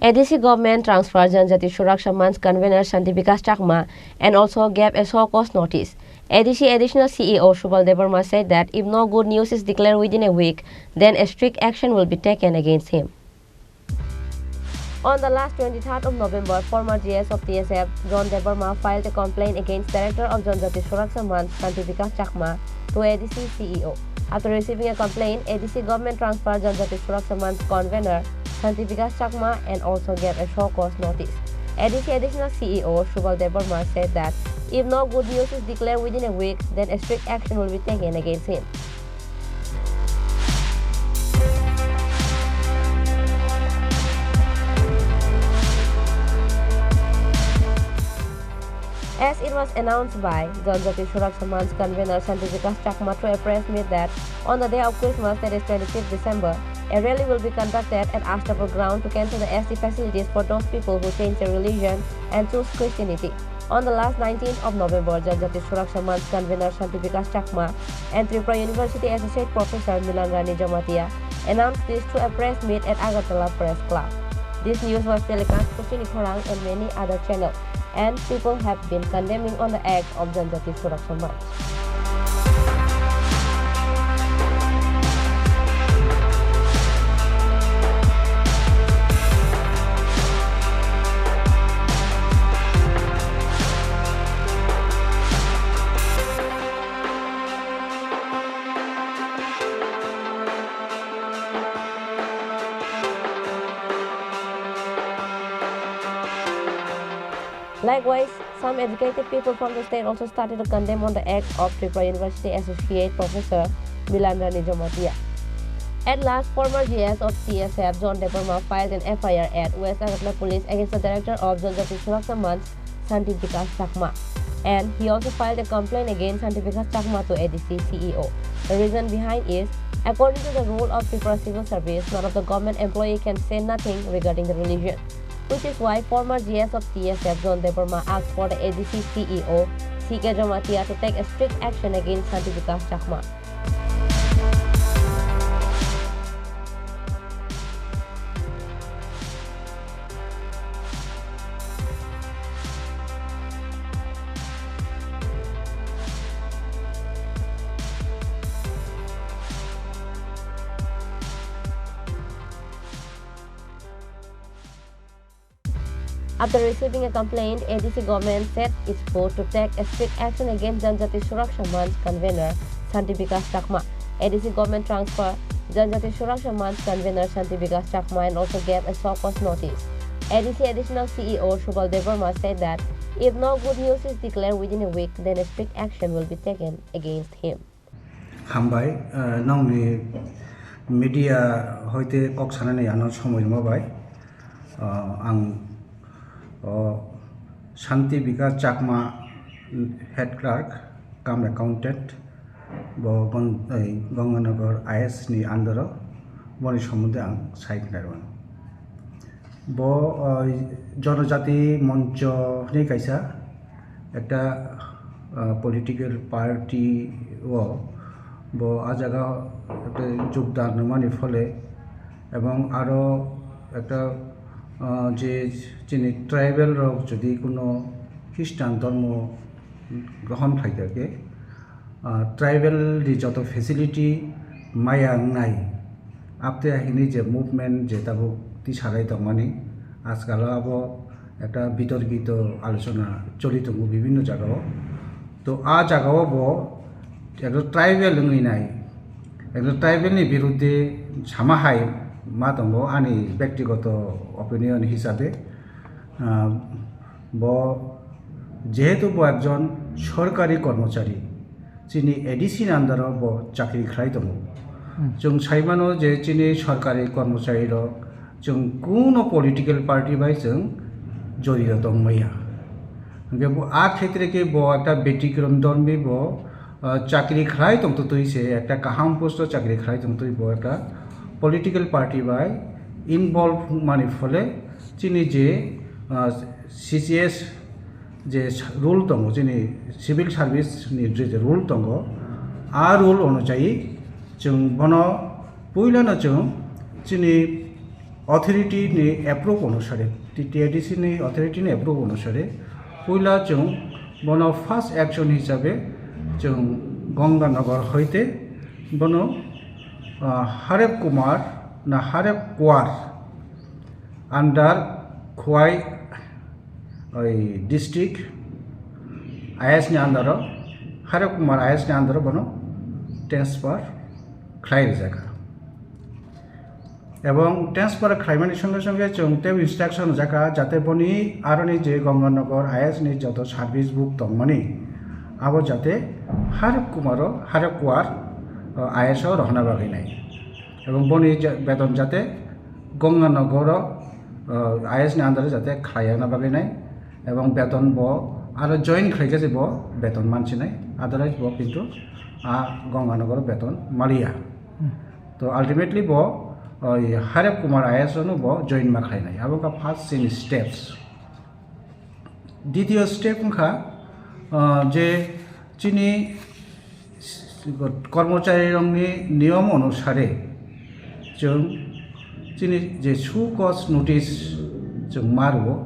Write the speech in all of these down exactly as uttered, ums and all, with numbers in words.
A D C government transferred Janjati Suraksha Manch convener Shanti Bikash Chakma and also gave a show cause notice. A D C additional C E O Subal Debbarma said that if no good news is declared within a week, then a strict action will be taken against him. On the last twenty-third of November, former G S of T S F, John Debbarma, filed a complaint against Director of Janjati Suraksha Manch, Shanti Bikash Chakma, to A D C C E O. After receiving a complaint, A D C government transferred Janjati Suraksha Manch convener, Shanti Bikash Chakma, and also gave a show cause notice. A D C additional C E O Subal Debbarma said that if no good news is declared within a week, then a strict action will be taken against him. As it was announced by Janjati Suraksha Manch convener Shanti Bikash Chakma through a press meet that on the day of Christmas, that is twenty-fifth December, a rally will be conducted at Astapur ground to cancel the S T facilities for those people who change their religion and choose Christianity. On the last nineteenth of November, Janjati Suraksha Manch convener Shanti Bikash Chakma and Tripura University Associate Professor Milan Rani Jamatia announced this through a press meet at Agartala Press Club. This news was telecast through Chini Khorang and many other channels, and people have been condemning on the act of Janjati Suraksha Manch. Likewise, some educated people from the state also started to condemn on the act of Tripura University Associate Professor Milan Rani Jamatia. At last, former G S of T S F John Debbarma filed an F I R at West Agartala Police against the director of Janjati Suraksha Manch, Shanti Bikash Chakma, and he also filed a complaint against Shanti Bikash Chakma to A D C C E O. The reason behind is, according to the rule of Tripura Civil Service, none of the government employee can say nothing regarding the religion, which is why former G S of T S F John Debbarma asked for the A D C C E O C K Jamatia to take a strict action against Shanti Bikash Chakma. After receiving a complaint, A D C government set its foot to take a strict action against Janjati Suraksha Manch convener Shanti Bikash Chakma. A D C government transfer Janjati Suraksha Manch convener Shanti Bikash Chakma and also gave a show cause notice. A D C additional C E O Subal Debbarma said that if no good news is declared within a week, then a strict action will be taken against him. Hambai, eh, nongni media hoite kok sanani ano somoi rwma bai. Ah, ang, oh, Shanti Bikash Chakma, head clerk cum accountant, bo Gon-, ei, Ganganagar I S ni under o, boni sombonde ang sai khnai rwno. Bo, ah, Jonojati Moncho hinwi kaisa ekta, ah, political party o bo ah jaga ekta jogdan rwmani phole, ebong aro ekta, ah, je chini tribal rok jodi kuno Christian dhormo grohon khlai kha khe, ah, tribal ni joto facility maya wngnai, apte hinwi je movement je tabuk tisalai tongmani, ajkal abo ekta bitorkito alochona choli tongo bibhinno jagao. To a jagao bo ekta tribal wngwi nai, ekta tribal ni birudde sama hai ma tongo ani bektigoto opinion hisabe. Ah, bo jehetu bo ekjon sorkari kormochari, chini A D C ni under o bo chakri khlai tongo. Hmm. Chwng sai mano je chini sorkari kormochari rok chwng kuno political party bai chwng joriyo tong maya. Hwnkhe bo a khetre khe bo ekta betikrom dhormi bo, ah, chakri khlai tongtwtwi se, ekta kaham post o chakri khlai tongtwi bo ekta political party bai involve mani phole chini je, ah, C C S je sa-, rule tongo, chini civil service ni je, je rule tongo, a rule onujayi chwng bono puilano chwng chini Authority ni approve onusare, T T A D C ni authority ni approve onusare, puila chwng bono first action hisabe chwng Ganganagar hoite bono, ah, Harep Kumar na Harep Kuar under Khowai, oi, district I S ni under o, Harep Kumar I S ni under o bono transfer khlai rijak. Ebong transfer khlaimani songe songe chwng tei instruction rijak kha, jate boni aroni je Ganganagar I S ni joto service book tongmani, abo jate Harep Kumar o, Harep Kuar, o, I S o rohorna bagwi nai. Ebong boni je beton jate Ganganagar o, o, I S ni under o jate khlaiyakna bagwi nai. Ebong beton bo aro join khlaikhe je bo beton mansinai. Otherwise bo kintu a Ganganagar o beton maliya. To ultimately bo, o, Harep Kumar I S o no bo join ma khlainai. Abo wngkha first chini steps. Ditiyo step wngkha, o, je chini kormocharirokni niyom onusare chwng chini je show cause notice chwng ma rwo,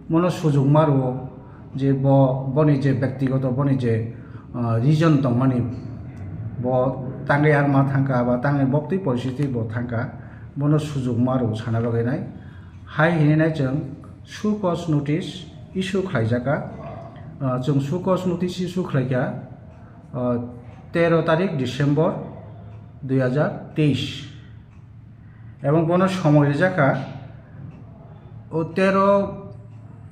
bono sujok ma rwo je bo, boni je bektigoto, boni je, ah, reason tongmani, bo tangwi arma thangkha ba tangwi boktwi poristhiti bo thangkha, bono sujok ma rwo sana bagwi nai. Hai hinwi nai chwng show cause notice issue khlaijak kha. Ah, chwng show cause notice issue khlaikha, ah, tero tarik December dui hajar teis. Ebong bono somoi rijak kha, o tero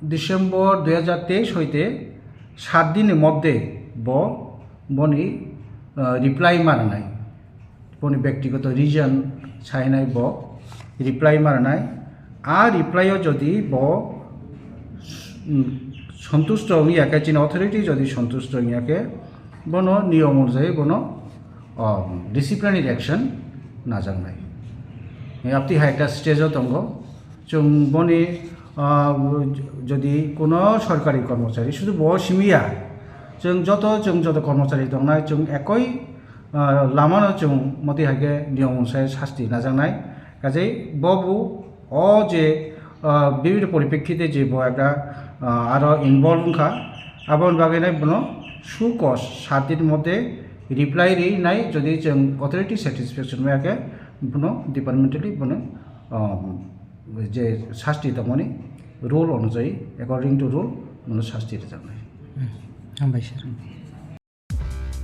December dui hajar teis hoite sat dinni moddhe bo boni, ah, reply ma rwnai. Boni bektigoto reason sainai bo reply ma rwnai. A reply o jodi bo, mm, santusto wngya khe, chini authority jodi santusto wngya khe, bono niyom onujai bono, um, disciplinary action najaknai. Apti hai ekta stage o tongo. Chwng boni, ah, jodi kuno sorkari kormochari, sudu bo simi ya, chwng joto, chwng joto kormochari tongnai, chwng ekoi, ah, lamano chwng moti hai khe niyom onusai sasti najaknai. Kajei bobo o je, ah, bibhinno poripekkite je bo ekta, ah, aro involve wngkha, aboni bagwi nai bono show cause sat din moddhe reply ri nai, jodi chwng authority satisfaction maya khe bono departmentally bono, um, je sasti tongmani rule onujai, according to rule, bono sasti rwjaknai. Hmm. Hambai sir.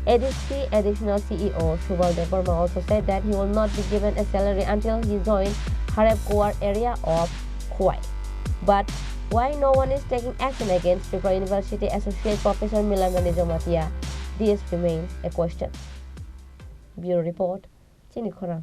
A D C Additional C E O Subal Debbarma also said that he will not be given a salary until he join Harep Kuar area of Khowai. But why no one is taking action against Tripura University Associate Professor Milamani Jamatia? This remains a question. Bureau Report, Chini Khorang.